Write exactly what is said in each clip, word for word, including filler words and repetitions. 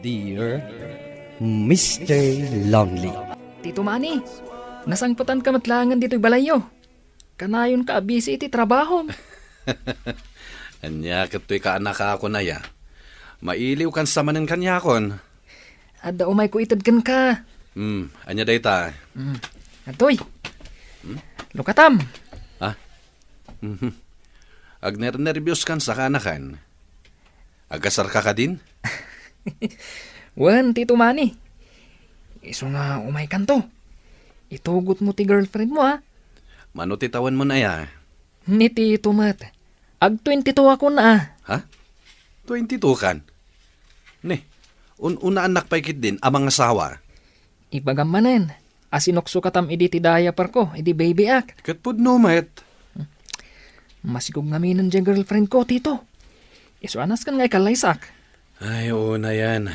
Dear Mister Lonely. Tito Manny, nasangpetanka met laengen ditoy balayyo. Kanayonka a busy iti trabahom. Ania ket toy kaanakakon aya? Mailiwkansa manen kaniakon. Adda umayko ited kenka. Hmm, ania dayta? Hmm. Adtoy. Hmm? Lukatam. Ah? Mhm. Agnernerbioskansa kaanakan. Agkasarka kadin? Wen, Tito Manny. Isu nga umaykanto. Itugotmo ti girlfriendmo, a? Mano ti tawenmon aya? Ni Tito met. Ag twenty-two akon, a. Ha? Twenty-two kan? Ne, un-unaannak pay ketdin a mangasawa. Ibagam manen a sinuksokatam idi ti diaperko, idi baby ak. Ket pudno met. Masikog ngaminen diay girlfriendko, Tito. Isu a nasken nga ikallaysak. Ay, unayan.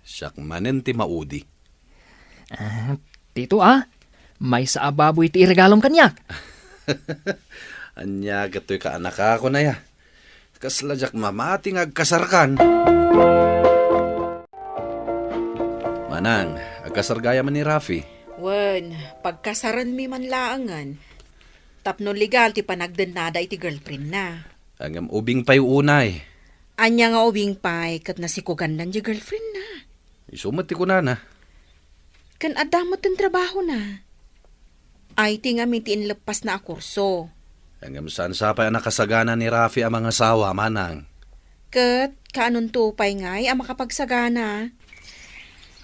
Siak manen ti maudi. Ah, Tito, a, maysa a baboy ti iregalom kaniak. Ania ket toy kaanakakon aya? Kasla diak mamati nga agkasarkan. Manang, agkasar gayam ni Rafi. Wen, pagkasarenmi man laengen. Tapno legal ti panagdennada iti girlfriendna. Ngem ubing pay unay. Ania nga ubing pay ket nasikogandan diay girlfriendna? Isu met ti kunana. Ken adda met ti trabahona. I T ngamin ti inleppasna a kurso. Ngem saan sa pay a nakasagana ni Rafi a mangasawa, Manang. Ket kaanonto pay ngay a makapagsagana?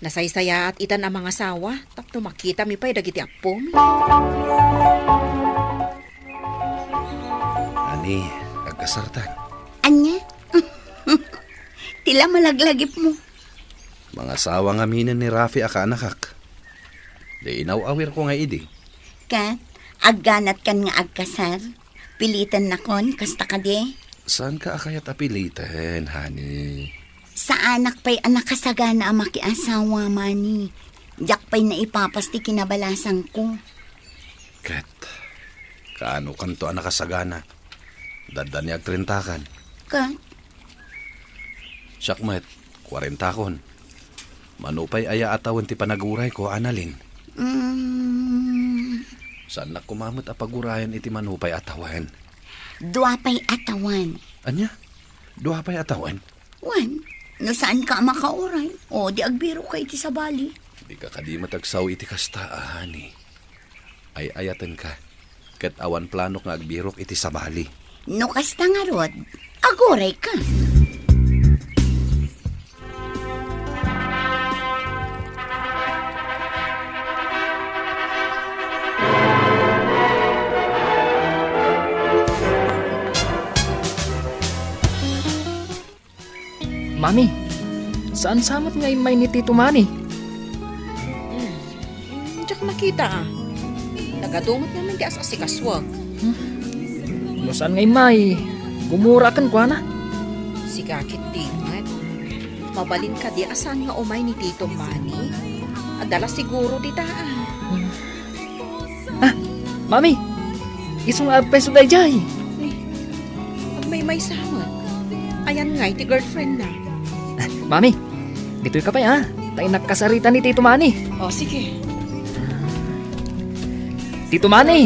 Nasaysayaat itan a mangasawa tapno makitami pay dagiti appomi. Ani, agkasartan. Ania? Ti la malaglagipmo. Mangasawa ngaminen ni Rafi a kaanakak. Di inaw-awirko nga idi. Ket, agganatkan nga agkasar? Pilitennakon, kasta kadi? Saanka a kayat a piliten, honey. Saanak pay a nakasagana a makiasawa, Manny. Diak pay naipapas ti kinabalasangko. Ket, kaanokanto a nakasagana? Dadda ni agtrentakan. Ket? Siak met, kuarentakon. Mano pay aya a tawen ti panagurayko, Annalyn? Mm. Saannak koma met a pagurayen iti mano pay a tawen. Dua pay a tawen. Ania? Dua pay a tawen? Wen, no saanka a makauray, o di agbirokka iti sabali. Dika kadi met agsao iti kasta, a, honey. Ay-ayatenka, ket awan planok nga agbirok iti sabali. No kasta ngarud, agurayka. Mami, saan sa met nga immay ni Tito Manny? Hmm, diak nakita, a. Nagadu met ngamin ti as-asikasuak. Hmm? No saan nga immay, gumura kenkuana. Sika ketdi met. Mabalin kadi a saan nga umay ni Tito Manny? Adda la siguro dita, a. Hmm. Ah, Mami! Isu nga agpayso daydiay. Ni, agmaymaysa met. Ayan ngay ti girlfriendna. Ah, Mami, ditoyka pay, a. Ta innak kasarita ni Tito Manny. O, sige. Tito Manny,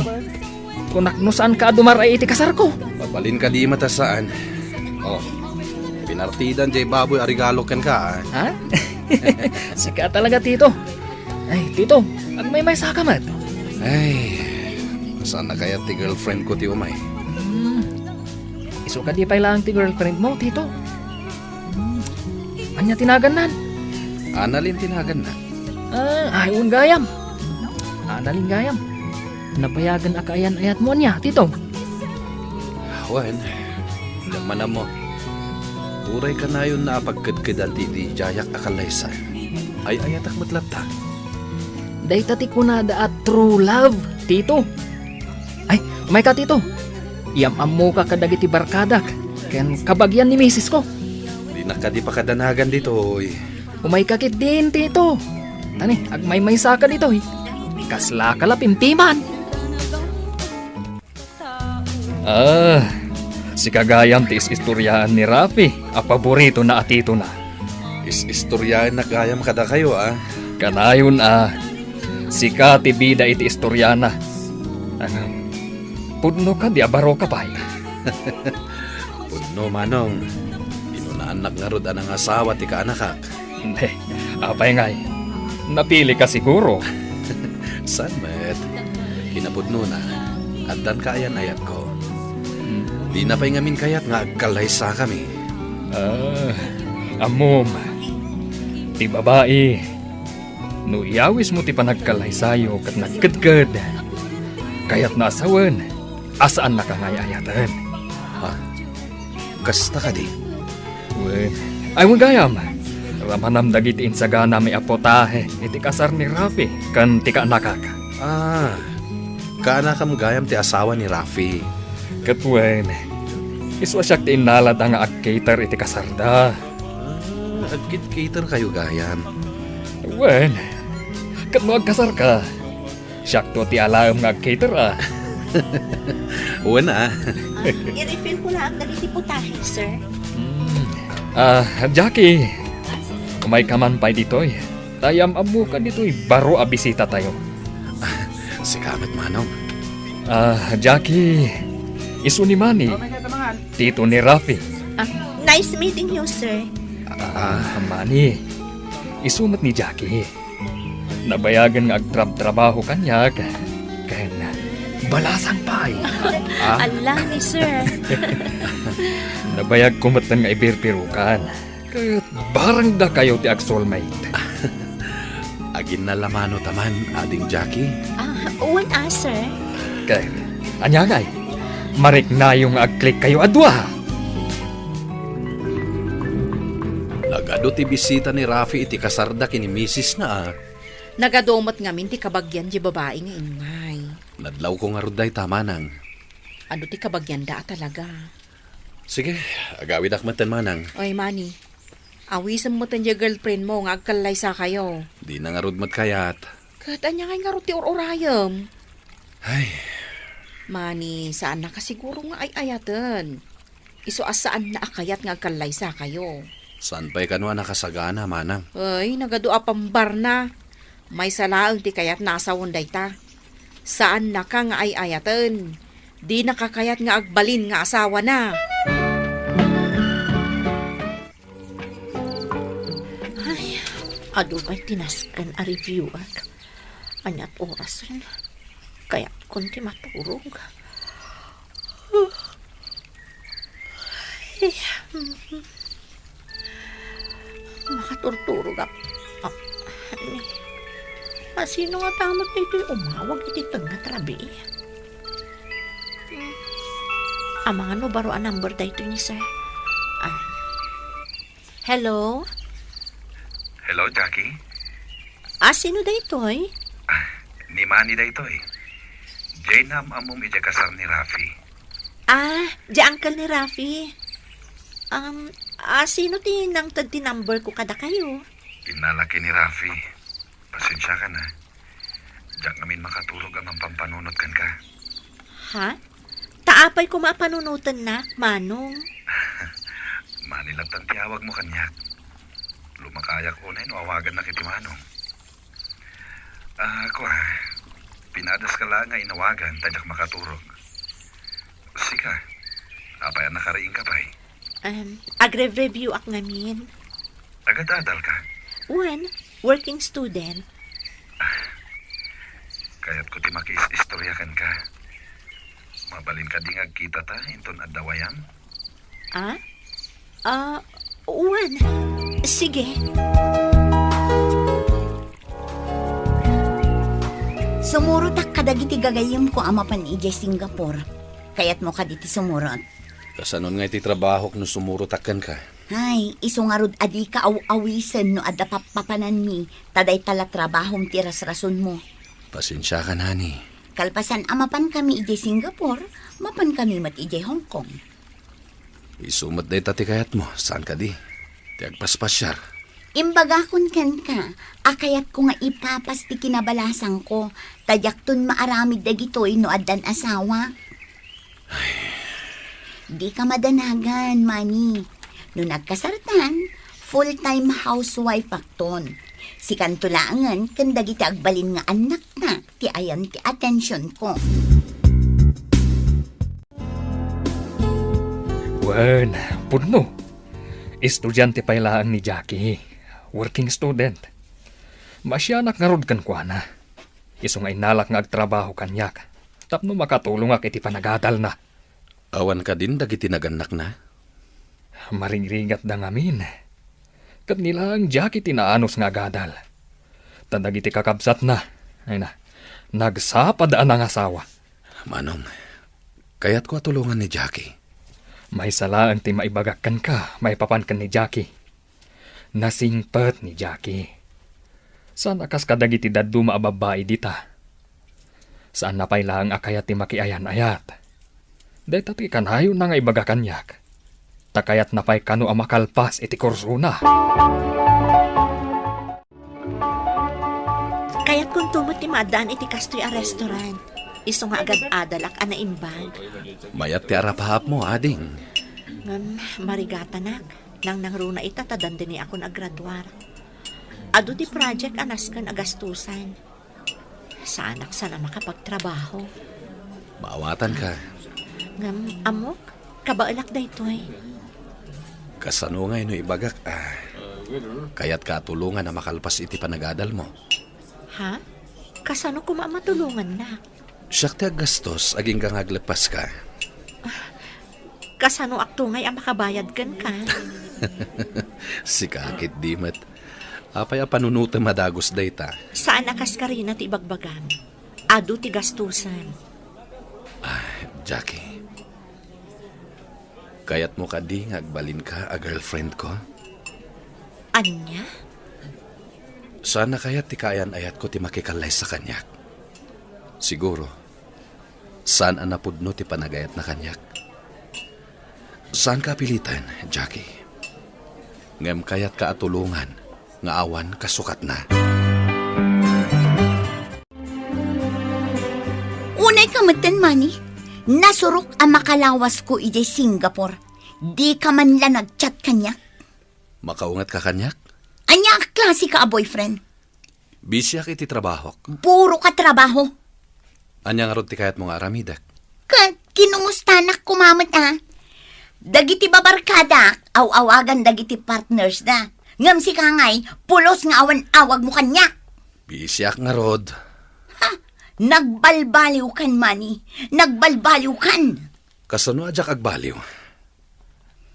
kunak no saanka a dumar-ay iti kasarko. Mabalin kadi met a saan. O, pinartidan diay baboy a regalo kenka, a. Ha? Sika talaga, Tito. Ay, Tito, agmaymaysaka met. Ay, saan a kayat ti girlfriend ko ti umay? Hmm. Isu kadi pay laeng ti girlfriend mo, Tito? Hmm. Ania ti naganna? Annalyn ti naganna. Ah, ay, wen gayam. Annalyn gayam. Nabayagen a kaayan-ayatmo ania, Tito? Wen, diak man ammo. Uray kanayonna a pagkedkedan ti idi diayak a kallaysa. Ay-ayatak met latta. Dayta ti kunada a true love, Tito. Ay, umayka, Tito. Iyam-ammoka kadagiti barkadak ken kabagian ni misisko. Dinak kadi pakadanagan ditoy. Umayka ketdin, Tito. Tani, agmaymaysaka ditoy. Kaslaka la pimpiman. Ah, sika gayam ti is-istoriaan ni Rafi a paboritona a titona. Is-istoryaennak gayam kadakayo, a. Kanayon a, sika ti bida iti istoriana. Ano? Pudno kadi a baro ka pay? Pudno, Manong. Inunaannak ngarud a nangasawa ti kaanakak. Hindi. Apay ngay? Napili ka siguro. Saan met? Kinapudnona, addan kaayan-ayatko. Hmm. Dina pay ngamin kayat nga agkallaysakami. Ah, ammom, ti babai, no iyawismo ti panagkallaysayo ket nagkedked, kayatna a sawen a saannaka nga ay-ayaten. Ha? Kasta kadi? Wen, ay, wen gayam. Ramanam dagiti insaganami a putahe iti kasar ni Rafi ken ti kaanakak. Ah, kaanakam gayam ti asawa ni Rafi. Ket wen, isu a siak ti innalada nga ag-cater iti kasarda. Ah, ag-cater kayo gayam. Wen, ket no agkasarka, siakto ti alaem nga ag-cater a. Wen a. Ah, i-refill ko laeng dagiti putahe, sir. Hmm. Ah, Jackie, umayka man pay ditoy. Ta yam-ammoka ditoy baro a bisitatayo. Sika met, Manong. Ah, Jackie, isu ni Manny, tito ni Rafi. Ah, nice meeting you, sir. Ah, Manny, isu met ni Jackie. Nabayagen nga agtrabtrabaho kaniak ken balasang pay. Ah? Ala ni sir. Nabayagko metten nga ibirbirukan. Ket barang dakayo ti ag-soulmate. Aginnala mano ta man, Ading Jackie? Ah, wen a, sir. Ket ania ngay? Mariknayo nga ag-click kayo a dua. Nagadu ti bisita ni Rafi iti kasarda ken ni misisna a. Nagadu met ngamin ti kabagian ti babai nga immay. Nadlawko ngarud dayta, Manang. Adu ti kabagianda a talaga. Sige, agawidak metten, Manang. Oy, Manny. Awisem metten diay girlfriend mo nga agkallaysakayo. Dina ngarud met kayat. Ket ania ngay ngarud ti ur-urayem? Ay. Manny, saannaka siguro nga ay-ayaten. Isu a saanna a kayat nga agkallaysakayo. Saan pay kano a nakasagana, Manang? Ay, nagadu a pambarna. Maysa laeng ti kayatna a sawen dayta. Saannaka nga ay-ayaten. Dinaka kayat nga agbalin nga asawana. Ay, adu pay ti nasken a review, ak. Aniat orasen? Kayatkon ti maturog. Ay, mm. Makaturturog ak. Ah, ni, asino ngata met daytoy umawag iti tengnga ti rabii? Amangan no baro a number daytoy ni sir. Ah. Hello? Hello, Jackie? Ah, sino daytoy? Ah, ni Manny daytoy. Jay, naam-ammom idiay kasar ni Rafi. Ah, di uncle ni Rafi. Um, ah, sino ti nangted ti number ko kadakayo? Innalaki ni Rafi. Pasensiakan a. Diak ngamin makaturog a mampampanunot kenka. Ha? Ta apay koma a panunotennak, Manong? Manny lattan ti awagmo kaniak. Lumakayak unay no awagannak iti Manong. Ah, kua, pinadaska laeng nga inawagan ta diak makaturog. Sika, apay a nakariingka pay? Em, agre-review ak ngamin. Agad-adal ka? Wen, working student. Kayatko ti makiis-istorya kenka. Mabalin kadi nga agkita ta inton adda wayam? Ah? Ah, wen. Sige. Sumurotak kadagiti gagayyemko a mapan idiay Singapore. Kayatmo kadi ti sumurot? Kasanon nga iti trabahok no sumurotak kenka? Ay, isu ngarud a dika aw-awisen no adda pappapananmi, ta dayta la trabahom ti rasrasonmo. Pasensiakan, honey. Kalpasan a mapankami idiay Singapore, mapankami met idiay Hong Kong. Isu met dayta ti kayatmo, saan kadi? Ti agpaspasiar. Imbagakon kenka a kayatko nga ipapas ti kinabalasangko, ta diakton maaramid dagitoy no addan asawa. Dika madanagan, Manny. No nagkasartan, Full-time housewife akton. Sikanto laengen ken dagiti agbalin nga annakna ti ayan ti atensionko. Wen, pudno. Estudiante pay laeng ni Jackie. Working student. Maasianak ngarud kenkuana. Isu nga innalak nga agtrabaho kaniak tapno makatulongak iti panagadalna. Awan kadin dagiti nagannakna? Marigrigatda ngamin. Ket ni laeng Jackie ti naanus nga agadal. Ta dagiti kakabsatna, ay na, nagsapad a nangasawa. Manong, kayatko a tulongan ni Jackie. Maysa laeng ti maibagak kenka maipapan ken ni Jackie. Nasingpet ni Jackie. Saan a kas kadagiti dadduma a babbai dita. Saanna pay laeng a kayat ti makiayan-ayat. Dayta ti kanayonna nga ibaga kaniak. Ta kayatna pay kano a makalpas iti kursona. Kayatkonto met ti maaddaan iti kastoy a restaurant. Isu nga agad-adalak a naimbag. Mayat ti arapaapmo, ading. Ngem marigatanak, nangnangruna ita ta dandani akon agraduar. Adu ti project a nasken a gastusan. Saanak saan a makapagtrabaho. Maawatanka. Ngem, ammok, kabaelak daytoy. Kasano ngay no ibagak a kayatka a tulongan a makalpas iti panagadalmo? Ha? Kasano koma a matulongannak? Siak ti aggastos, agingga nga agleppaska. Kasanoakto ngay a makabayad kenka? Sika ketdi met. Apay a panunotem a dagus dayta? Saan a kas karina ti ibagbagam. Adu ti gastusan. Ah, Jackie. Kayatmo kadi nga agbalinka a girlfriendko? Ania? Saan a kayat ti kaayan-ayatko ti makikallaysa kaniak. Siguro, saan a napudno ti panagayatna kaniak. Saanka a piliten, Jackie. Ngem kayatka a tulongan nga awan kasukatna. Unayka metten, Manny. Nasurok a makalawasko idiay Singapore. Dika man la nag-chat kaniak. Makaungatka kaniak? Ania a klaseka a boyfriend? Busyak iti trabahok. Puro ka trabaho. Ania ngarud ti kayatmo nga aramidek? Ket kinumustanak koma met a. Dagiti babarkadak, aw-awagan dagiti partners da. Ngem sika ngay, pulos nga awan awagmo kaniak. Busyak ngarud. Ha? Nagbalbaliwkan, Manny. Nagbalbaliwkan. Kasano a diak agbaliw?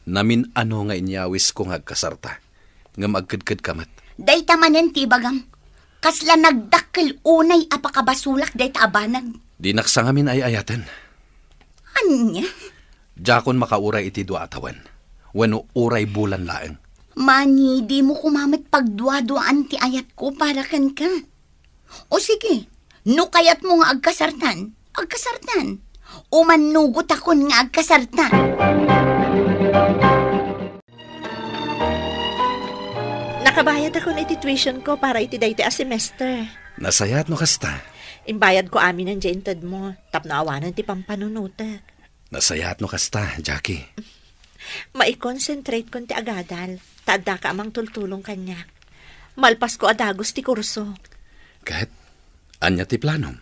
Namin-ano nga inyawisko nga agkasarta, ngem agkedkedka met. Dayta manen ti ibagam. Kasla nagdakkel unay a pakabasolak dayta a banag. Dinak sangamin ay-ayaten. Ania? Diakon makauray iti dua a tawen, wenno uray bulan laeng. Manny, dimo koma met pagduaduaan ti ayatko para kenka. O sige, no kayatmo nga agkasartan, agkasartan. O mannugotakon nga agkasartan. Nakabayadakon iti tuitionko para iti daytoy a semester. Nasayaat no kasta. Imbayadko aminen diay intedmo, tapno awanen ti pampanunotek. Nasayaat no kasta, Jackie. Maikonsentratekon ti agadal, ta addaka a mangtultulong kaniak. Malpasko a dagus ti kurso. Ket, ania ti planom?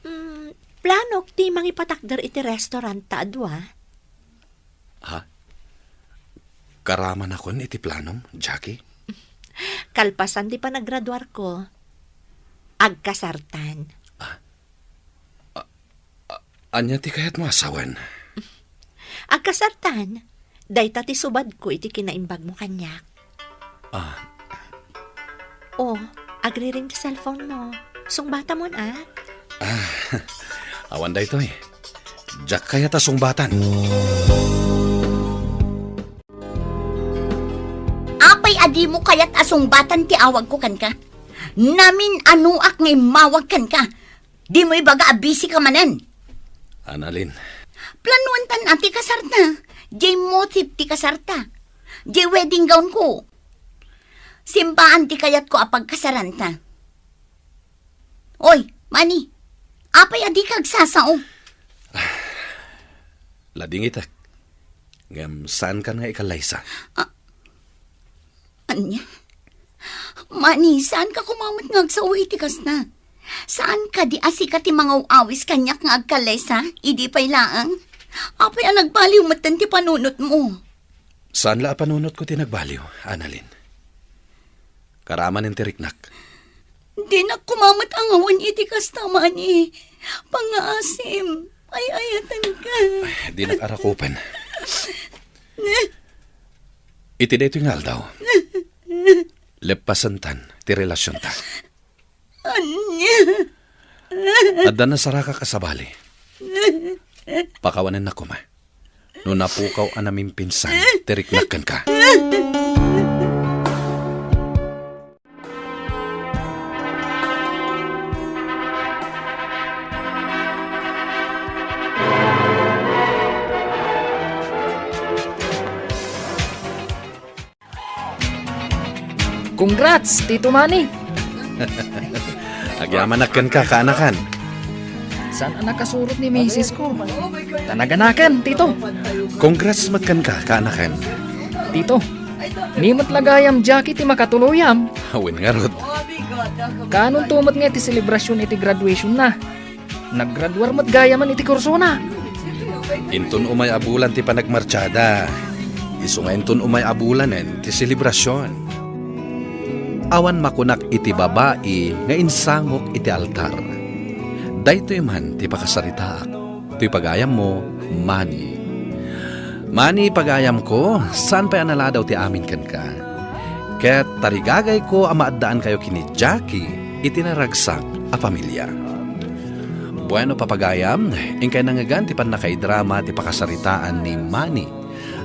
Mm, planok ti mangipatakder iti restaurant ta adua. Ha? Karamanakon iti planom, Jackie? Kalpasan ti panagraduarko, agkasartan. Ah, A-, a-, ania ti kayatmo a sawen? Agkasartan, dayta ti subadko iti kinaimbagmo kaniak. Ah. Oh, agriring ti cellphone mo. Sungbatamon, ah. Ah, awan daytoy. Diak kayat a sungbatan. Apay a dimo kayat a sungbatan ti awagko kenka? Namin-anoak nga immawag kenka. Dimo ibaga a busy ka manen. Annalyn. Planuantan a ti kasarta. Diay motif ti kasarta. Diay wedding gown ko. Simbaan ti kayatko a pagkasaranta. Oy, Manny, apay a dika agsasao? Ladingitek. Ngem saankan nga ikallaysa. Ah. Ania? Mani, saanka koma met nga agsao iti kasta? Saan kadi a sika ti mangaw-awis kaniak nga agkallesa, idi pay laeng? Apay a nagbaliw metten ti panunotmo? Saan la a panunotko ti nagbaliw, Annalyn. Karamanen ti riknak. Dinak koma met angawen iti kasta, Mani. Pangngaasim, ay-ayatenka. Ay, dinak arakupen. Iti daytoy nga aldaw, leppasentan ti relasionta. Ania? Adda nasarakak a sabali. Pakawanennak koma. No napukaw a namimpinsan ti riknak kenka. Congrats, Tito Manny! Agyamanak kenka, kaanakan. Saan a nakasurot ni misis ko? Ta naganakan, Tito. Congrats met kenka, kaanakan. Tito, ni met la gayam Jackie ti makatuloyam. Wen ngarud. Kaanonto met nga iti selebrasion iti graduationna? Naggraduar met gayamen iti kursona. Inton umay a bulan ti panagmartiada, isu nga inton umay a bulanen ti selebrasion. Awan makunak iti babai nga insangok iti altar. Daytoy man ti pakasaritaak, toy pagayammo, Mani. Mani, pagayamko, saan pay a naladaw ti amin kenka. Ket tarigagayko a maaddaankayo ken ni Jackie iti naragsak a pamilia. Bueno, papagayam, inkay nangngegan ti pannakaidrama ti pakasaritaan ni Manny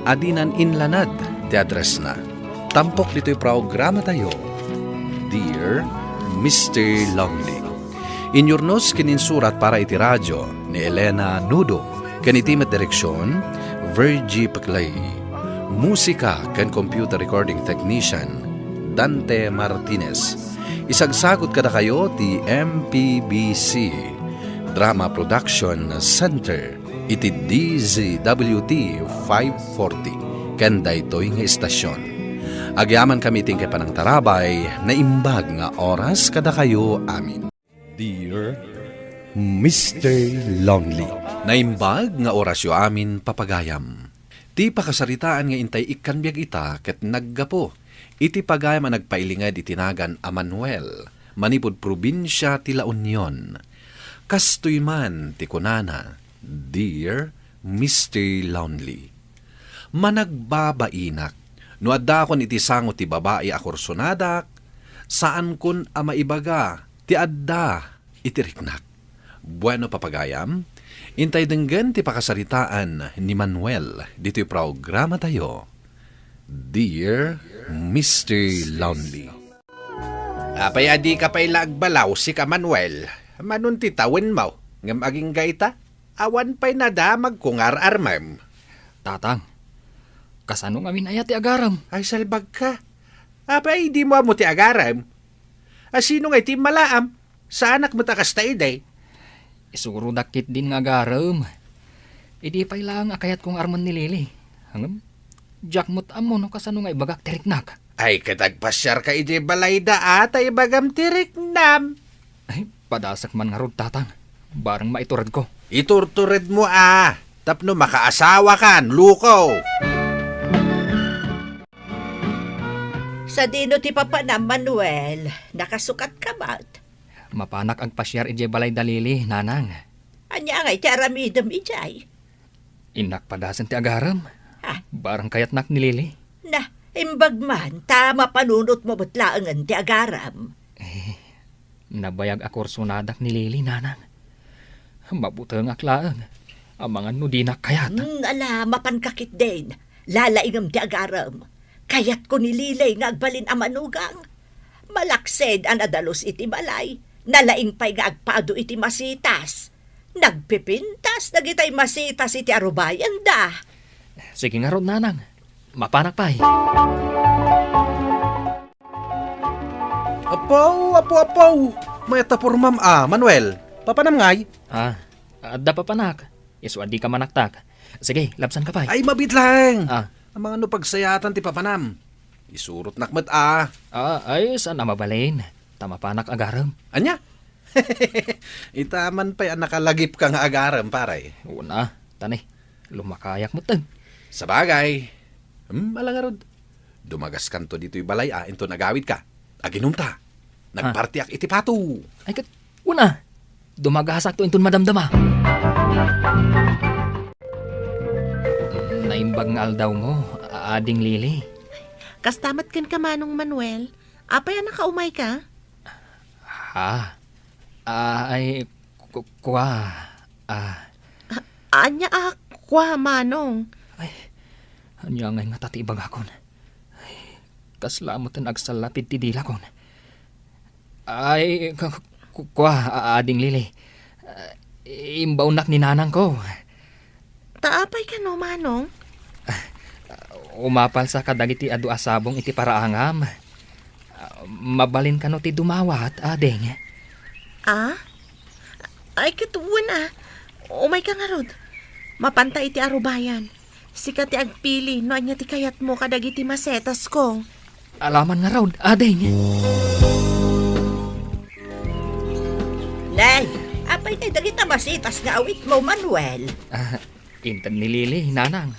a dinan inlanad ti addressna. Tampok ditoy programatayo, Dear Mister Lonely. Inyurnos ken insurat para iti radio ni Elena Nudo, ken iti met direksion, Virgie Peclay. Musika ken computer recording technician, Dante Martinez. Isagsagut kadakayo ti M P B C Drama Production Center iti D Z W T five forty ken daytoy nga estasion. Agyamankami iti inkay panangtarabay, naimbag nga oras kadakayo amin. Dear Mister Lonely. Naimbag nga orasyo amin, papagayam. Ti pakasaritaan nga intay ikkan biag ita ket naggapu iti pagayam a nagpailinged iti nagan a Manuel, manipud probinsia ti La Union. Kastoy man ti kunana, Dear Mister Lonely. Managbabainak, no addaakon iti sango ti babai a kursonadak, saankon a maibaga ti adda iti riknak. Bueno, papagayam, intay denggen ti pakasaritaan ni Manuel ditoy programatayo, Dear Mister Lonely. Apay a dika pay la agbalaw, sika Manuel? Manon ti tawenmo, ngem agingga ita, awan pay nadamagko nga ar-armem. Tatang, kasano ngamin aya ti agarem? Ay, salbagka. Apay, dimo ammo ti agarem? A, sino ngay ti immalaam? Saanak met a kasta idi. Isurodak ketdin nga agarem. Idi pay laeng a kayatko nga armen ni Lily. Ngem, diak met ammo no kasano nga ibagak ti riknak. Ay, ket agpasiarka idiay balayda a ta ibagam ti riknam. Ay, padasek man ngarud, Tatang. Bareng maituredko. Iturturedmo a, tapno makaasawakan, luko. Sadino ti papanam, Manuel? Nakasukatka met? Mapanak agpasiar idiay balayda Lily, Nanang. Ania ngay ti aramidem idiay? Innak padasen ti agarem. Ha? Bareng kayatnak ni Lily. Na, imbag man, ta mapanunotmo met laengen ti agarem. Eh, nabayag a kursonadak ni Lily, Nanang. Mabutengak laeng, amangan no dinak kayat. Hmm, ala, mapanka ketdin. Lalaingem ti agarem. Kayatko ni Lily nga agbalin a manugang. Malaksid a nadalus iti balay. Nalaing pay nga agpado iti masitas. Nagpipintas dagitay masitas iti arubayenda. Sige ngarud, Nanang. Mapanak pay. Apo, apo, apo! Mayat ta purmam a, Manuel. Papanam ngay? Ah, adda papanak. Isu a dika manaktak. Sige, labsanka pay. Ay, mabiit laeng. Ah. Amangan no pagsayaatan ti papanam. Isurotnak met a. Ah, ay, saan a mabalin? Ta mapanak agarem. Ania? Ita man pay a nakalagipka nga agarem, pare. Una, tani, lumakayak metten. Sabagay. Hmm, ala ngarud. Dumagaskanto ditoy balay a, inton agawidka. Aginumta. Nagpartiak iti pato. Ay, ket, una, dumagasakto inton madamdama. Naimbag nga aldawmo, Ading Lili. Kasta met kenka, Manong Manuel. Apay a nakaumayka? Ha? Ah, ay, ku-, kua, ah. A-, ania a kua, Manong? Ay, ania ngay ngata ti ibagakon? Ay, kasla metten agsallapid ti dilakon. Ay, ku-, ku-, kua, a-, Ading Lili. Ah, imbaonnak ni nanangko. Ta apay kano, Manong? Umapalsa kadagiti adu a sabong iti paraangam. Mabalin kano ti dumawat, ading? Ah? Ay, ket wen a. Umayka ngarud. Mapanta iti arubayan. Sika ti agpili no ania ti kayatmo kadagiti masetasko. Alaman ngarud, ading. Nay, apay kay dagita masetas nga awitmo, Manuel? Ah, inted ni Lili, nanang.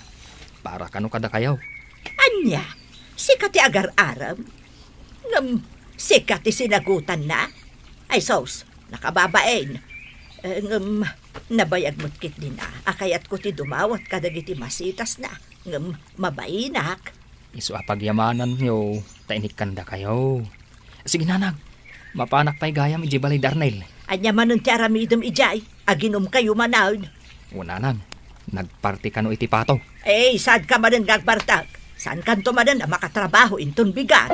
Para kano kadakayo. Ania? Sika ti agar-arem? Ngem, sika ti sinagutanna? Ay sus, nakababain. Eh, ngem, nabayag met ketdin a, a kayatko ti dumawat kadagiti masetasna. Ngem, mabainak. Isu a pagyamananyo, ta inikkandakayo. Sige, nanang. Mapanak pay gayam idiay balay da Arnel. Ania manen ti aramidem idiay? Aginumkayo manen. Wen, nanang, nagparti kano iti pato. Eh, saanka manen nga agbartek? Saankanto manen a makatrabaho inton bigat?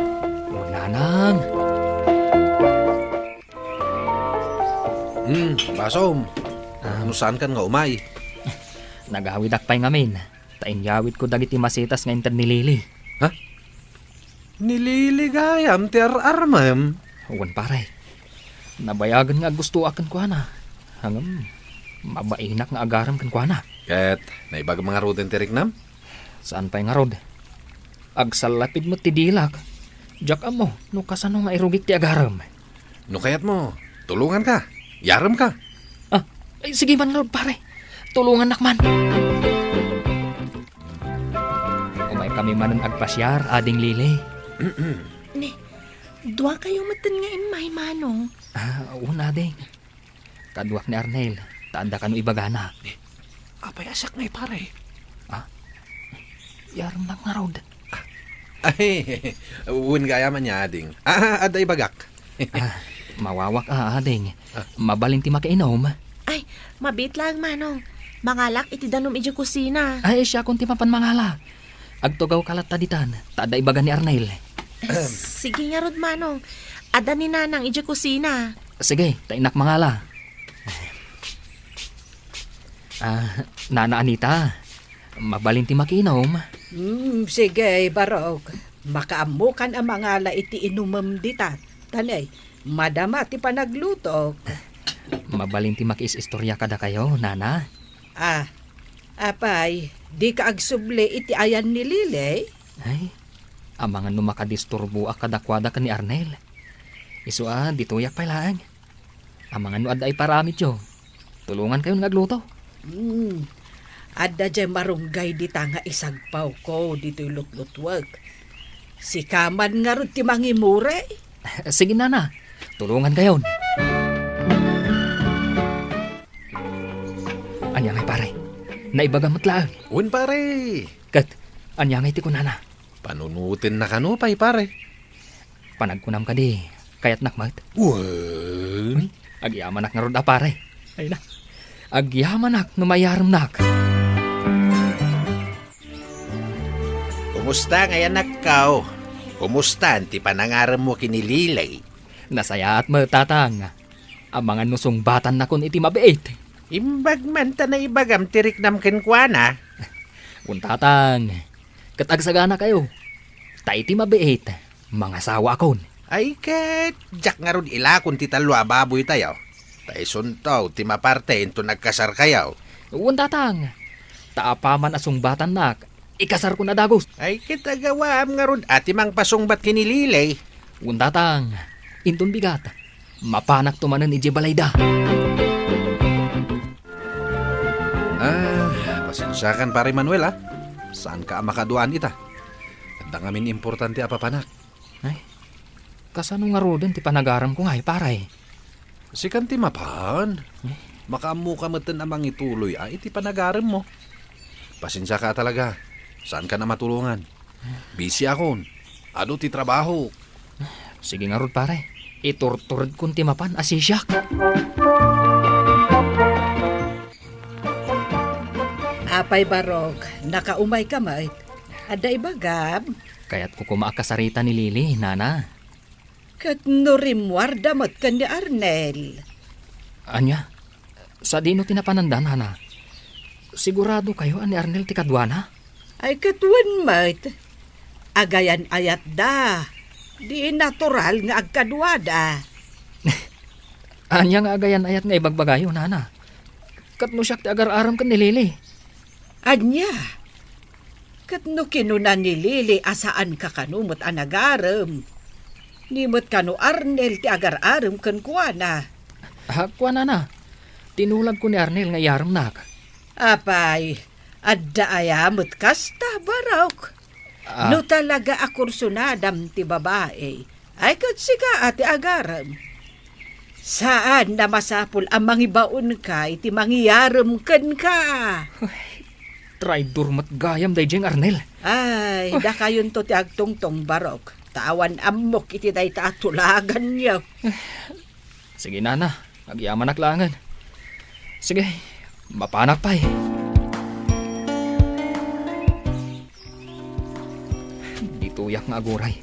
Wen, nanang. Hmm, basom. Ah. No saankan nga umay? Nagawidak pay ngamin. Ta inyawidko dagiti masetas nga inted ni Lili. Ha? Ni Lili gayam ti ar-armem? Wen, pare. Nabayagen nga aggustoak kenkuana. Ngem, mabainak nga agarem kenkuana. Ket naibagam ngaruden ti riknam? Saan pay ngarud? Agsallapid met ti dilak. Diak ammo no kasano nga irugik ti agarem. No kayatmo, tulonganka. Yaremka. Ah, ay, sige man ngarud, pare. Tulongannak man. Umaykami manen agpasiar, Ading Lili. Ni, duakayo metten nga immay, Manong. Ah, wen, ading. Kaduak ni Arnel, ta adda kano ibagana. Apay a siak ngay, pare? Ah? Yaremnak ngarud. Ay, wen gayam ania, ading. Ah, adda ibagak. Ah, mawawak a, ading. Ah. Mabalin ti makiinom? Ay, mabiit laeng, Manong. Mangalak iti danum idiay kusina. Ay, siakon ti mapan mangala. Agtugawka latta ditan, ta adda ibaga ni Arnel. Sige ngarud, Manong. Adda ni Nanang idiay kusina. Sige, ta innak mangala. Ah, Nana Anita, mabalin ti makiinom? Hmm, sige, barok. Makaammokan a mangala iti inumem ditan. Tanay, madama ti panaglutok. Mabalin ti makiis-istorya kadakayo, Nana. Ah, apay, dika agsubli iti ayan ni Lili? Ay, amangan no makadisturboak kadakuada ken ni Arnel. Isu a, ditoyak pay laeng. Amangan no adda iparamidyo. Tulongankayon nga agluto. Hmm. Adda diay marunggay dita nga isagpawko ditoy lutlutuek. Sika man ngarud ti mangimuri. Sige, Nana. Tulongankayon. Ania ngay, pare? Naibaga met laeng. Wen, pare. Ket, ania ngay ti kunana? Panunotennaka nupay, pare. Panagkunam kadi, kayatnak met? Wen. Agyamanak ngarud a, pare. Ay na. Agyamanak no mayaremnak. Kumusta ngay, anakko? Kumusta ti panangaremmo ken ni Lili? Nasayaat met, Tatang. Amangan no sungbatannakon iti mabiit. Imbag man ta naibagam ti riknam kenkuana. Wen, Tatang, ket agsaganakayo. Ta iti mabiit, mangasawaakon. Ay ket, diak ngarud ilakon ti tallo a baboytayo. Ta isunto ti maparte inton agkasarkayo. Wen, Tatang, ta apaman a sungbatannak, Ikasarko na dagus. Ay, ket agawaam ngarud a ti mangpasungbat ken ni Lili. Wen, Tatang, inton bigat, mapanakto manen idiay balayda. Ah, pasensiakan, Pare Manuel, ah. Saanka a makaduaan ita. Adda ngamin importante a papanak. Ay, kasano ngaruden ti panagaremko ngay, pare? Sikan ti mapan. Eh? Makaammoka metten a mangituloy a iti panagaremmo. Pasensiaka a talaga. Saankan a matulongan. Busy akon. Adu ti trabaho. Sige ngarud, pare. Iturturedkon ti mapan a sisiak. Apay, Barok, nakaumayka met. Adda ibagam? Kayatko koma a kasarita ni Lili, Nana. Ket no rimmuarda met ken ni Arnel? Ania? Sadino ti napananda, Nana? Siguradokayo a ni Arnel ti kaduana? Ay, ket wen met. Agayan-ayatda. Di natural nga agkaduada. Ania nga agayan-ayat nga ibagbagayo, Nana? Ket no siak ti agar-arem ken ni Lili? Ania? Ket no kinuna ni Lili a saanka kano met a nagarem, ni met kano Arnel ti agar-arem kenkuana? Ah, kuanana, tinulagko ni Arnel nga iyaremnak. Apay, adda aya met kasta, Barok? Ah. No talaga a kursunadam ti babai, ay, ket sika a ti agarem. Saan a masapul a mangibaonka iti mangiyarem kenka. Ay, traidor met gayam daydiay nga Arnel. Ay, dakayonto ti agtungtong, Barok. Ta awan ammok iti dayta a tulaganyo. Sige, Nana. Agyamanak laengen. Sige, mapanak pay. Ditoyak nga aguray.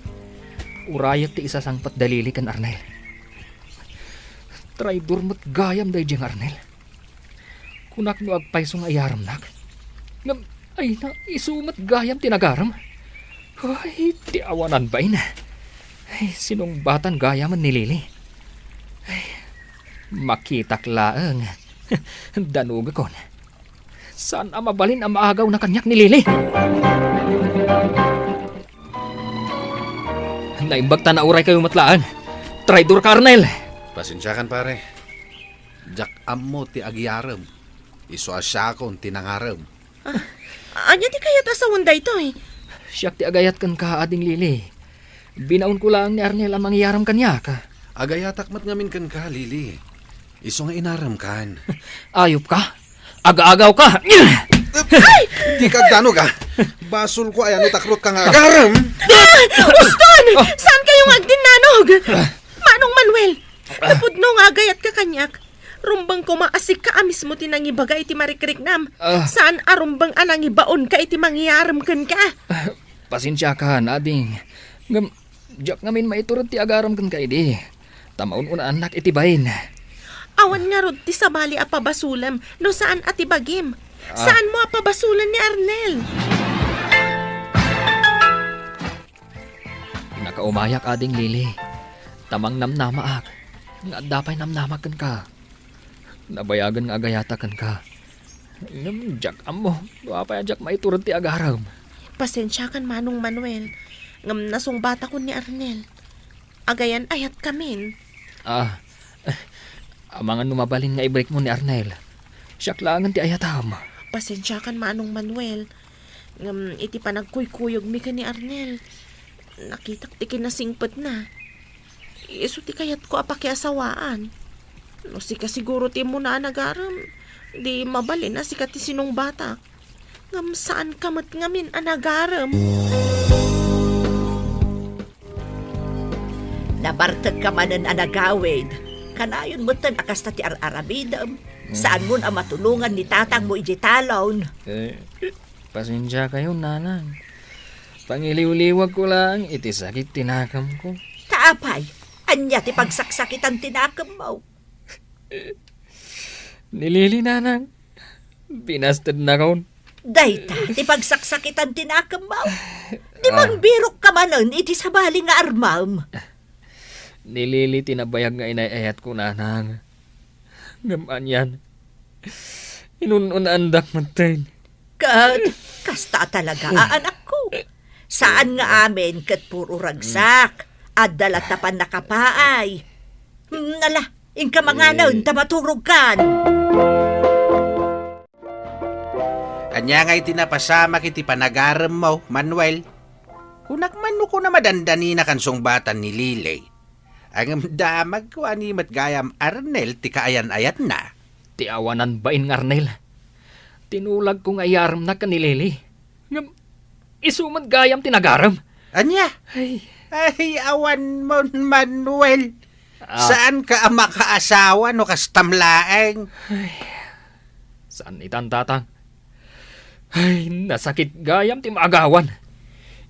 Urayek ti isasangpet da Lili ken Arnel. Traidor met gayam daydiay nga Arnel. Kunak no agpayso nga iyaremnak. Ngem, ay na, isu met gayam ti nagarem. Ay, ti awanan bain. Ay, sinungbatan gayamen ni Lili. Ay, makitak laeng. Danugekon. Saan a mabalin a maagawna kaniak ni Lili. Naimbag ta nauray kayo met laeng. Traidor ka, Arnel! Pasensiakan, pare. Diak ammo ti agiyarem. Isu a siakon ti nangarem. Ah, ania ti kayat a sawen daytoy? Siak ti agayat kenka, Ading Lili. Binaonko laeng ni Arnel a mangiyarem kaniak. Agayatak met ngamin kenka, Lili. Isu nga inaremkan. Ayop ka? Aga-agaw ka! Ay! Dika agdanog, ah. Basolko a yan no takrotka nga agarem. Ah! Uston! Saan kayo nga agdinnanog? Manong Manuel, napudno nga agayatka kaniak. Rumbeng koma a sika a mismo ti nangibaga iti marikriknam. Ah. Saan a rumbeng a nangibaonka iti mangiyarem kenka. Ah, pasensiakan, ading. Ngem, diak ngamin maitured ti agarem kenka idi. Ta maun-unaannak iti bain. Awan ngarud ti sabali a pabasolem no saan a ti bagim. Ah. Saanmo a pabasolen ni Arnel. Nakaumayak, Ading Lili, ta mangnamnamaak nga adda pay namnamak kenka. Nabayagen nga agayatak kenka. Ngem diak ammo no apay a diak maitured ti agarem. Pasensiakan, Manong Manuel, ngem nasungbatakon ni Arnel. Agayan-ayatkamin. Ah, amangan no mabalin nga ibrikmo ni Arnel. Siak laengen ti ayatam. Pasensiakan, Manong Manuel. Ngem iti panagkuykuyogmi ken ni Arnel, nakitak ti kinasingpetna. Isu ti kayatko a pakiasawaan. No sika siguro ti immuna a nagarem, di mabalin a sika ti sinungbatak. Ngem saanka met ngamin a nagarem. Nabartekka manen a nagawid. Kanayon metten a kasta ti ar-aramidem. Saanmon a matulongan ni tatangmo idiay talon. Eh, pasensiakayon, nanang. Pangiliwliwagko laeng iti sakit ti nakemko. Ta apay, ania ti pagsaksakitan ti nakemmo? Ni Lili, nanang. Binastednakon. Dayta ti pagsaksakitan ti nakemmo. Di Ah. mangbirokka manen iti sabali nga armam. Ni Lili ti nabayag nga inay-ayatko, nanang. Ngem anian, inun-unaandak metten. Ket kasta talaga, a, anakko. Saan nga amin ket puro ragsak. Adda latta pannakapaay. Hmm, ala, inka manganen, ta maturogkan. Ania ngay ti napasamak iti panagaremmo, Manuel? Kunak man no kuna madandanina kan sungbatan ni Lily. Ngem damagko a ni met gayam Arnel ti kaayan-ayatna. Ti awanan bain nga Arnel. Tinulagko nga iyaremnak ken ni Lily. Ngem isu met gayam ti nagarem. Ania? Ay. Ay, awan mo, Manuel. Ah. Saan ka a makaasawa no kastam laeng? Ay. Saan itan, Tatang? Ay, nasakit gayam ti maagawan.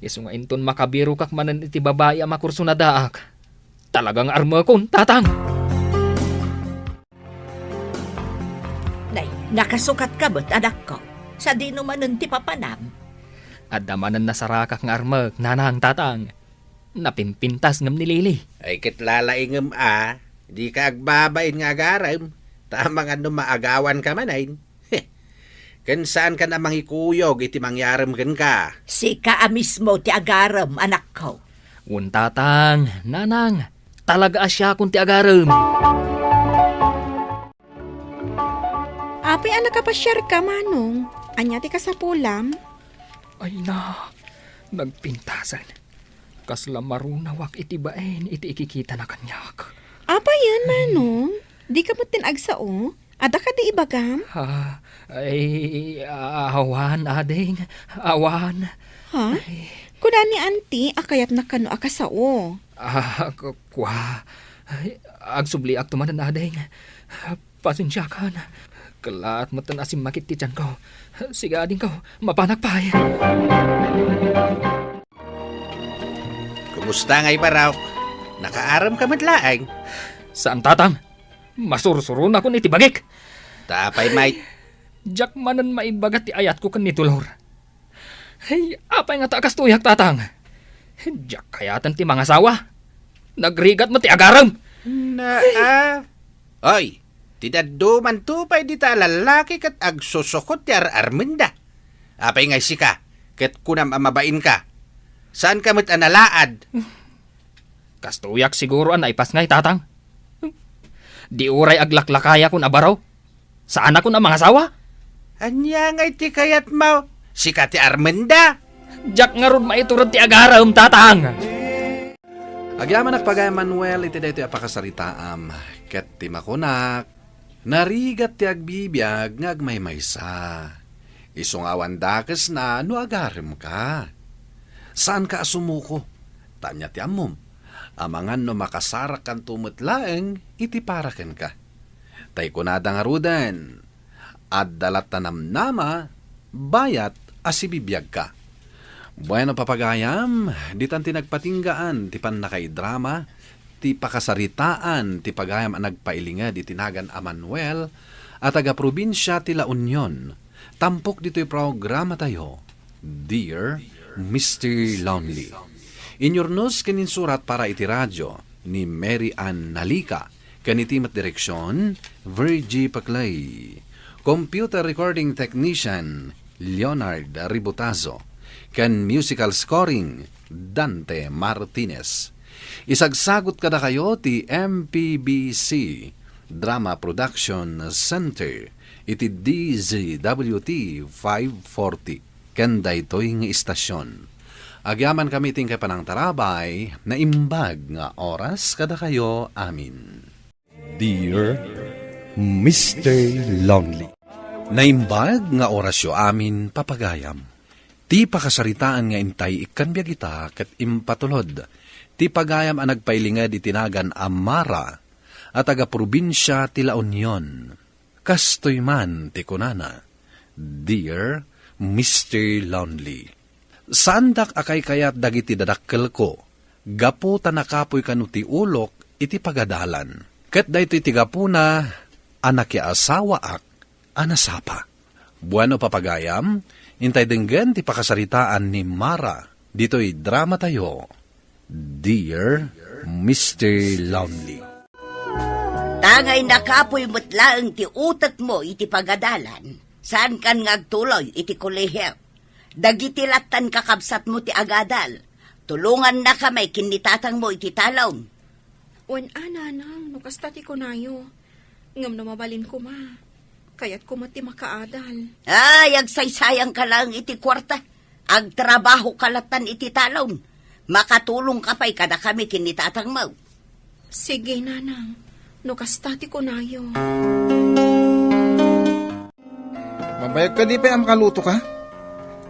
Isu nga inton makabirokak manen iti babai a makursunadaak, talaga nga armekon, Tatang! Nay, nakasukat ka met, anakko. Sadino manen ti papanam? Adda manen nasarakak nga armek, Nanang, Tatang. Napimpintas ngem ni Lily. Ay, ket lalaingem a, dika agbabain nga agarem, ta amangan no maagawan ka manen. Ken saan ka a mangikuyog iti mangyarem kenka. Sika a mismo ti agarem, anakko. Wen, Tatang, Nanang, talaga a siakon ti agarem. Apay a nakapasiarka, Manong? Ania ti kasapulam? Ay na, nagpintasen. Kasla marunawak iti bain iti ikikitana kaniak. Apayen, Manong? Dika metten agsao? Adda kadi ibagam? Ah, ay, awan, ading. Awan. Ha? Ay. Kuna ni Auntie a kayatna kano a kasao. Ah, ku-, kua. Ay, agsubliakto manen, ading. Pasensiakan. Kellaat metten a simmakit ti tianko. Sige, adingko, mapanak pay. Kumusta ngay, Barok? Nakaarem ka met laeng? Saan, Tatang. Masursuronakon iti bagik. Ta apay met? Diak manen maibaga ti ayatko ken ni Dolor. Hey, apay ngata a kastoyak, Tatang? Diak kayaten ti mangasawa. Nagrigat met ti agarem. Na, ah. Oy, ti daddumanto pay dita a lallaki ket agsusukot ti ar-armenda. Apay ngay sika, ket kunam a mabainka? Saanka met a nalaad? Kastoyak siguro a naipasngay, Tatang. Di uray aglaklakayakon a baro. Saanakon a mangasawa? Ania ngay ti kayatmo? Sika ti armenda? Diak ngarud maiturod ti agarem, Tatang! Agyamanak, pagayam Manuel, iti daytoy a pakasaritaam, ket ti makunak, narigat ti agbibiag nga agmaymaysa. Isu nga awan dakesna no agaremka. Saanka a sumuko, ta ania ti ammom? Amangan no makasarakkanto met laeng iti para kenka. Tay kunada ngaruden, adda latta namnama, bayat a sibibiagka. Bueno, papagayam, ditan ti nagpatinggaan ti pannakaidrama, ti pakasaritaan ti pagayam a nagpailinged iti nagan a Manuel a taga-probinsia ti La Union, tampok ditoy programatayo, Dear Mister Lonely. Inyurnos ken insurat para iti radio ni Mary Ann Nalica, ken iti met direksion, Virgie Paclay. Computer recording technician, Leonard Ributazo, ken musical scoring, Dante Martinez. Isagsagut kadakayo ti M P B C Drama Production Center iti D Z W T five forty ken daytoy nga istasion. Agyamankami ti inkay panangtarabay, naimbag nga oras kadakayo amin. Dear Mister Lonely. Naimbag nga orasyo amin, papagayam. Ti pakasaritaan nga intay ikkan biag ita ket impatulod ti pagayam a nagpailinged iti nagan a Mara a taga-probinsia ti La Union. Kastoy man ti kunana, Dear Mister Lonely. Saandak a kaykayat dagiti dadakkelko, gapu ta nakapuy kano ti ulok iti pagadalan. Ket daytoy ti gapuna a nakiasawaak a nasapa. Bueno, papagayam, intay denggen ti pakasaritaan ni Mara ditoy dramatayo, Dear Mister Lonely. Tangay nakapuy met laeng ti utekmo iti pagadalan. Saankan nga agtuloy iti kolehio. Dagiti lattan kakabsatmo ti agadal. Tulongannakami ken ni tatangmo iti talon. Wen a, nanang, no kasta ti kunayo. Ngem no mabalin koma, kayatko met ti makaadal. Ay, agsaysayangka laeng iti kuarta. Agtrabahoka lattan iti talon. Makatulongka pay kadakami ken ni tatangmo. Sige, nanang. No kasta ti kunayo. Mabayag kadi pay a makalutoka?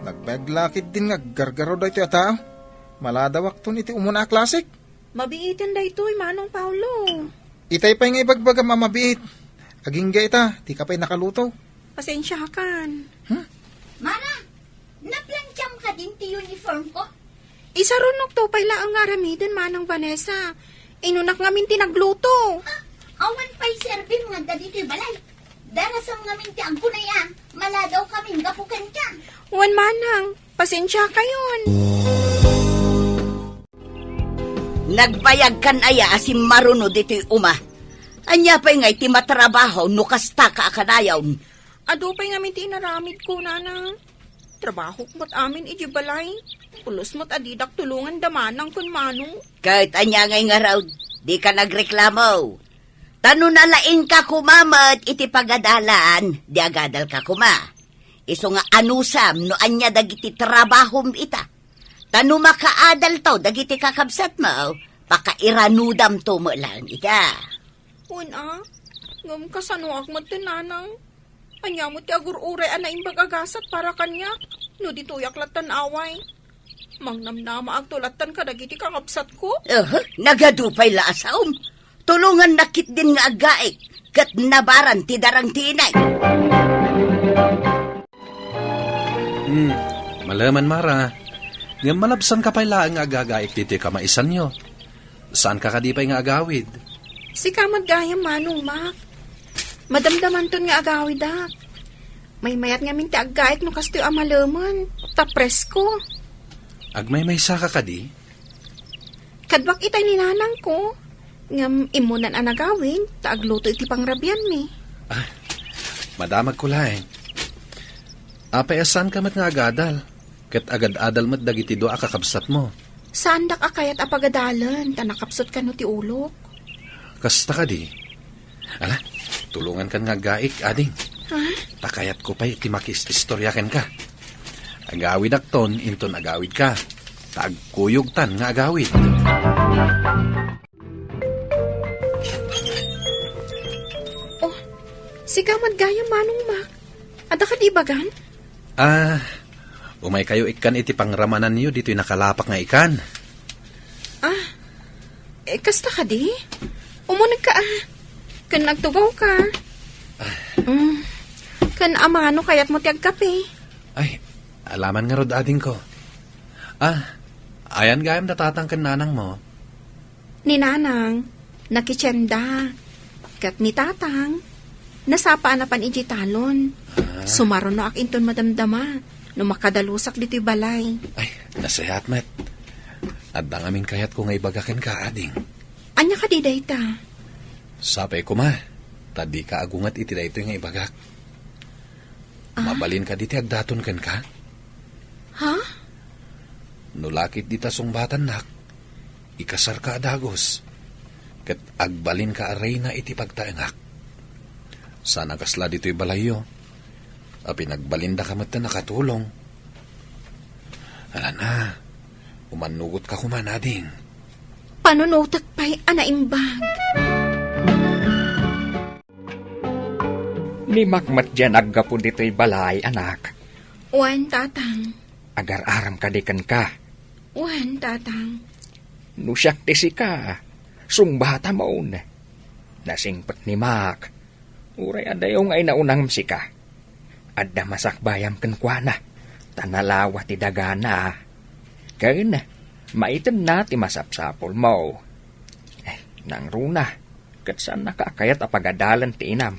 Nagbayag la ketdin nga aggargaro daytoy a tao. Maladawakton iti umuna a klasik. Mabiiten daytoy, Manong Paolo. Itay pay nga ibagbagam a mabiit. Agingga ita, dika pay nakaluto. Pasensiakan. Hmm? Mama, naplantsaam kadin ti uniform ko? Isarunokto pay laeng nga aramiden, Manang Vanessa. Inunak ngamin ti nagluto. Ah, awan pay serbim nga adda ditoy balay. Darasam ngamin ti agkunay a maladawkamin gapu kenka. Wen, Manang, pasensiakayon. Nagbayagkan aya a simmaruno ditoy uma? Ania pay ngay ti matrabaho no kastaka a kanayon? Adu pay ngamin ti inaramidko, nanang. Trabahok met amin idiay balay. Pulos met a didak tulongan da manang ken manong. Ket ania ngay ngarud, dika nagreklamo. Ta no nalaingka koma met iti pagadalan, di agadalka koma. Isu nga anusam no ania dagiti trabahom ita. Ta no makaadalto dagiti kakabsatmo, pakairanudamto met laeng ita. Wen a, ngem kasanoak met ti nanang? Ania met ti agur-uray a naimbag a gasat para kaniak no ditoyak lattan away? Mangnamnamaakto lattan kadagiti kakabsatko? Aha, nagadu pay la a saom. Tulongannak ketdin nga aggaik, ket nabaran ti darang ti inay. Hmm, maleman, Mara. Ngem malabsanka pay laeng nga agagaik ditoy kamaisanyo. Saanka kadi pay nga agawid? Sika met gayam, Manong Mac. Madamdamanton nga agawidak. Maymayat ngamin ti aggaik no kastoy a malemen, ta presko. Agmaymaysaka kadi? Kaduak itay ni nanangko, ngem immunan a nagawid, ta agluto iti pangrabianmi. Ah, madamagko laeng. Apay a saanka met nga agadal, ket agad-adal met dagiti dua a kakabsatmo? Saandak a kayat a pagadalen, ta nakapsut kano ti ulok. Kasta kadi? Ala, tulongankan nga aggaik, ading. Ha? Ta kayatko pay ti makis-istorya kenka. Agawidakton inton agawidka. Ta agkuyogtan nga agawid. Oh, sika met gayam, Manong Mac. Adda kadi ibagam? Ah, umaykayo ikkan iti pangramananyo ditoy nakalapak nga ikan. Ah, eh, kasta kadi? Umunegka, ah. Ken agtugawka. Ah. Mm. Ken amano kayatmo ti agkape? Ay, alaman ngarud, adingko. Ah, ayan gayam da tatang ken nanangmo? Ni nanang, nakitienda. Ket ni tatang, nasapa a napan idiay talon. Ah. Sumarunoak inton madamdama no makadalusak ditoy balay. Ay, nasayaat met. Adda ngamin kayatko nga ibaga kenka, ading. Ania kadi dayta? Sapay koma, ta dika agunget iti daytoy nga ibagak. Ah? Mabalin kadi ti agdaton kenka? Ha? No la ket dita sungbatannak, ikasarka a dagus, ket agbalinka a reyna iti pagtaengak. Saan a kasla ditoy balayyo, a pinagbalindaka met a nakatulong. Alan a, umannugotka koma, ading. Panunotek pay a naimbag. Ni Mac met diay naggapu ditoy balay, anak. Wen, tatang. Agar-aram kadi kenka? Wen, tatang. No siak ti sika, sungbatamon. Nasingpet ni Mac. Uray adayo nga inauna ngem sika. Adda masakbayam kenkuana, ta nalawa ti dagana. Ken, maitenna ti masapsapulmo. Eh, nangruna, ket saannaka a kayat a pagadalen ti inam.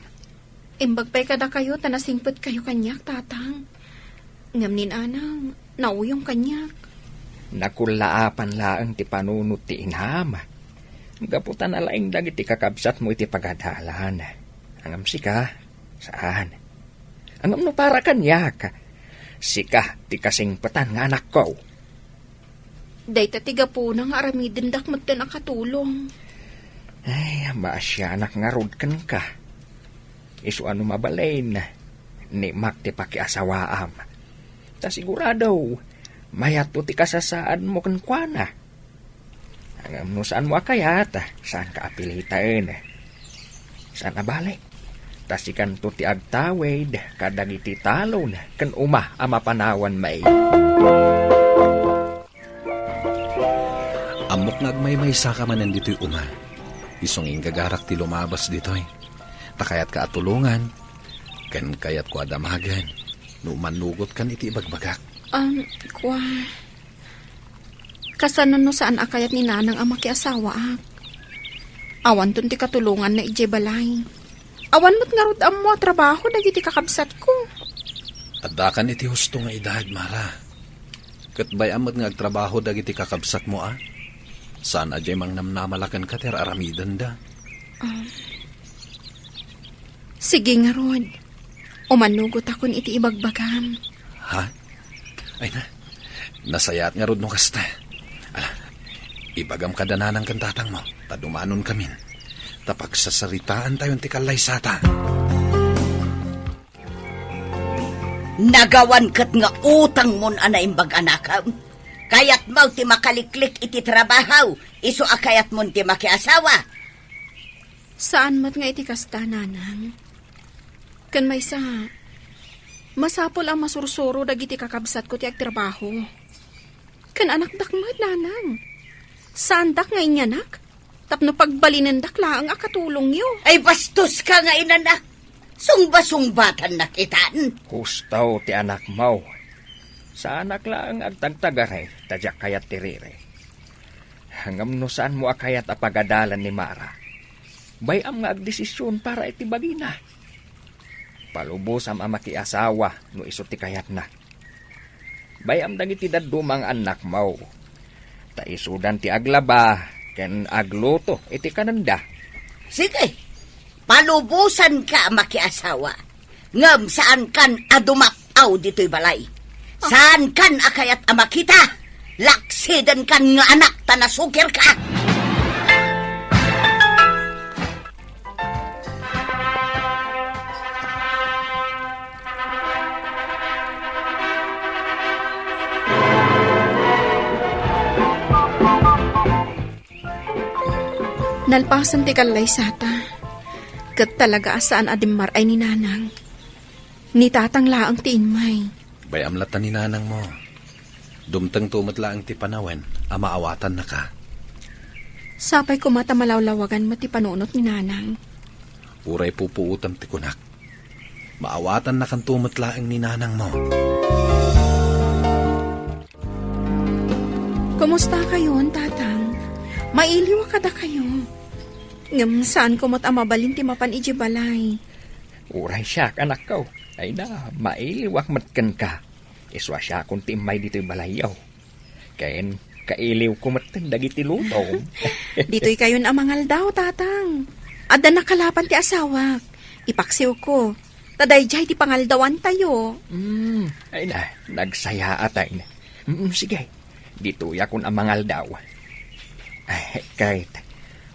Imbag pay kadakayo ta nasingpetkayo kaniak, tatang. Ngem ni nanang, nauyong kaniak. Nakullaapan laeng ti panunot ti inam. Gapu ta nalaing dagiti kakabsatmo iti pagadalan. Ngem sika, saan. Ngem no para kaniak, sika ti kasingpetan nga anakko. Dayta ti gapuna nga aramidendak metten a katulong. Ay, maasianak ngarud kenka. Isu a no mabalin, nimak ti pakiasawaam. Ta sigurado, mayatto ti kasasaadmo kenkuana. Ngem no saanmo a kayat, saanka a piliten. Saan a bale, ta sikanto ti agtawid kadagiti talon ken uma a mapanawan maid. Ammok nga agmaymaysaka manen ditoy uma. Isu nga inggagarak ti lumabas ditoy. Ta kayatka a tulongan, ken kayatko a damagen no mannugotkan iti ibagbagak. Um, kua, kasano no saan a kayat ni Nanang a makiasawaak? Awanton ti katulonganna idiay balay. Awan met ngarud ammo a trabaho dagiti kakabsatko. Addakan iti husto nga edad, Mara. Ket bay-am met nga agtrabaho dagiti kakabsatmo a. Saan a diay mangnamnamala kenka ti ar-aramidenda. Ah. Sige ngarud. Umanugotakon iti ibagbagam. Ha? Ay na, nasayaat ngarud no kasta. Ala, ibagam kada nanang ken tatangmo, ta dumanonkamin. Ta pagsasaritaantayon ti kallaysata. Nagawan ket nga utangmon a naimbag a nakem. Kayatmo ti makaliklik iti trabaho, isu a kayatmon ti makiasawa. Saan met nga iti kasta, Nanang. Ken maysa, masapul a masursuro dagiti kakabsatko ti agtrabaho. Ken anakdak met, Nanang. Saandak nga inyanak tapno pagbalinendak laeng a katulongyo. Ay, bastoska nga inanak! Sungbasungbatannak itan. Husto ti anakmo. Saanak laeng agtagtagari, ta diak kayat ti riri. Ngem no saanmo a kayat a pagadalan ni Mara, bay-am nga agdesisyon para iti bagina. Palubosam a makiasawa no isu ti kayatna. Bay-am dagiti dadduma nga annakmo. Ta isudan ti aglaba ken agluto iti kanenda. Sige, palubosanka a makiasawa. Ngem saankan a dumap-aw ditoy balay. Saankan a kayat a makita. Laksidenkan nga anak ta nasukirka. Nalpasen ti kallaysata, ket talaga a saan a dimmar-ay ni Nanang. Ni Tatang laeng ti immay. Bay-am latta ni Nanangmo. Dumtengto met laeng ti panawen a maawatannaka. Sapay koma ta malawlawagan met ti panunot ni Nanang. Uray pupuotem ti kunak. Maawatannakanto met laeng ni Nanangmo. Kumusta kayon, Tatang? Mailiw a kadakayo. Ngem saanko met a mabalin ti mapan idiay balay. Uray siak, anakko. Ay na, mailiwak met kenka. Isu a siakon ti immay ditoy balayyo. Ken kailiwko metten dagiti lutom. Ditoy kayon a mangaldaw, Tatang. Adda nakalapan ti asawak. Ipaksiwko. Ta daydiay ti pangaldawantayo. Mm, ay na, nagsayaatan. Mm, sige, ditoyakon a mangaldaw. Ay, Kate,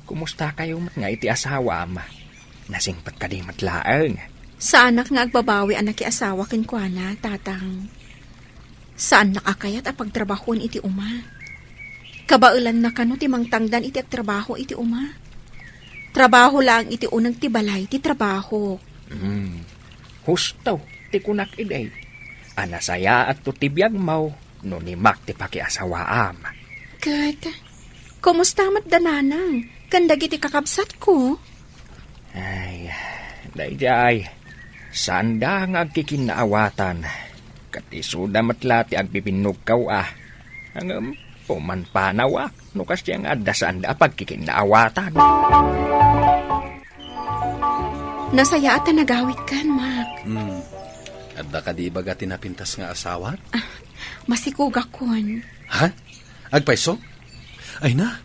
kumusta kayo met nga iti asawam? Nasingpet kadi met laeng? Saanak nga agbabawi a nakiasawa kenkuana, Tatang. Saannak a kayat a pagtrabahoen iti uma. Kabaelanna kano ti mangtangdan iti agtrabaho iti uma. Trabaho laeng iti uneg ti balay ti trabaho. Hmm. Husto ti kunak idi. A nasayaatto ti biagmo no nimak ti pakiasawaam. Ket, kumusta met da Nanang ken dagiti kakabsatko? Ay, daydiay, saanda nga agkikinnaawatan. Ket isuda met la ti agbibinnogko a. Ngem, pumanpanawak no kasdiay nga adda saanda a pagkikinnaawatan. Nasayaat ta nagawidkan, Mac. Hmm. Adda kadi ibaga ti napintas nga asawak? Ah, masikugakon. Ha? Agpayso? Ay na,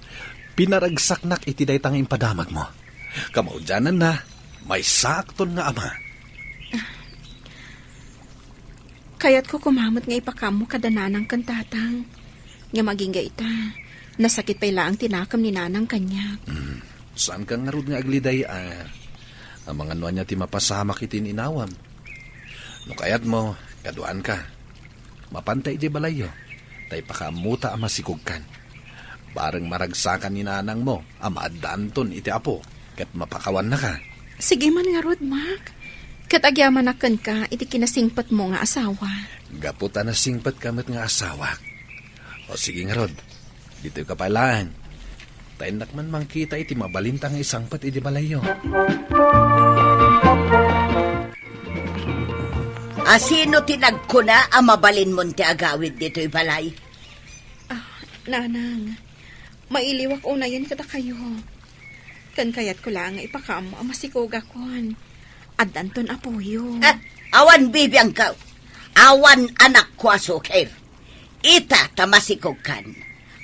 pinaragsaknak iti dayta nga impadamagmo. Kamaudiananna, maysaakton nga ama. Kayatko koma met nga ipakaammo kada nanang ken tatang. Ngem agingga ita, nasakit pay laeng ti nakem ni nanang kaniak. Hmm. Saanka ngarud nga agliday a, a mangano ania ti mapasamak iti inawam? No kayatmo, kaduaanka. Mapanta idiay balayyo, ta ipakaammota a masikogkan. Bareng maragsakan ni nanangmo a maaddaanton iti apo, ket mapakawannaka. Sige man ngarud, Mac. Ket agyamanak kenka iti kinasingpetmo nga asawa. Gapu ta nasingpetka met nga asawak. O sige ngarud, ditoyka pay laeng. Ta innak man mangkita iti mabalinta nga isangpet idi balayyo. Asino ti nagkuna a mabalinmon ti agawid ditoy balay? Ah, nanang, mailiwak unayen kadakayo. Ken kayatko laeng nga ipakaammo a masikogakon. Addanton apoyo. Ah, awan bibiangko. Awan anakko a sukir. Ita ta masikogkan.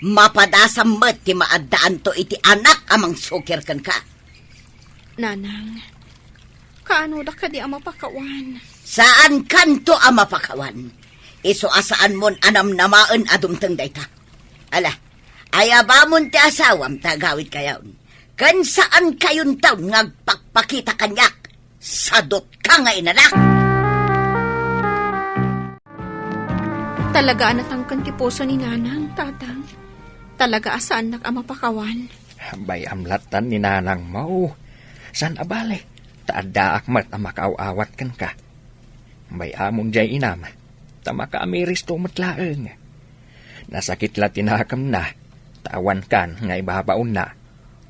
Mapadasam met ti maaddaanto iti anak a mangsukir kenka. Nanang, kaanodak kadi a mapakawan? Saankanto a mapakawan. Isu a saanmon a namnamaen a dumteng dayta. Ala, ayabamon ti asawam ta agawidkayon. Ken saankayonton nga agpakpakita kaniak. Sadutka nga inanak! Talaga a natangken ti puso ni Nanang, Tatang. Talaga a saannak a mapakawan. Bay-am lattan ni Nanangmo. Saan a bale, ta addaak met a makaaw-awat kenka. Bay-amon diay inam, ta makaamiristo met laeng. Nasakit la ti nakemna, ta awankan nga ibabaonna.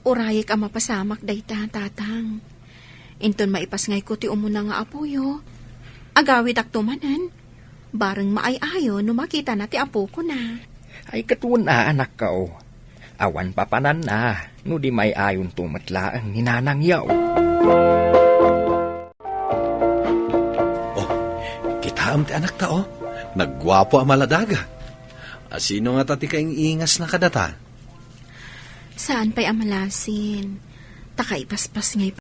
Urayek a mapasamak dayta, Tatang. Inton maipasngayko ti umuna nga apoyo, agawidakto manen, bareng maay-ayo no makitana ti apokona. Ay, ket wen a, anakko. Awan papananna no di maay-ayonto met laeng ni nanangyo. Oh, kitaem ti anakta, oh. Nagguapo a maladaga. Asino ngata ti kaing-ingasna kadata? Saan pay a malasin. Ta kaipaspas nga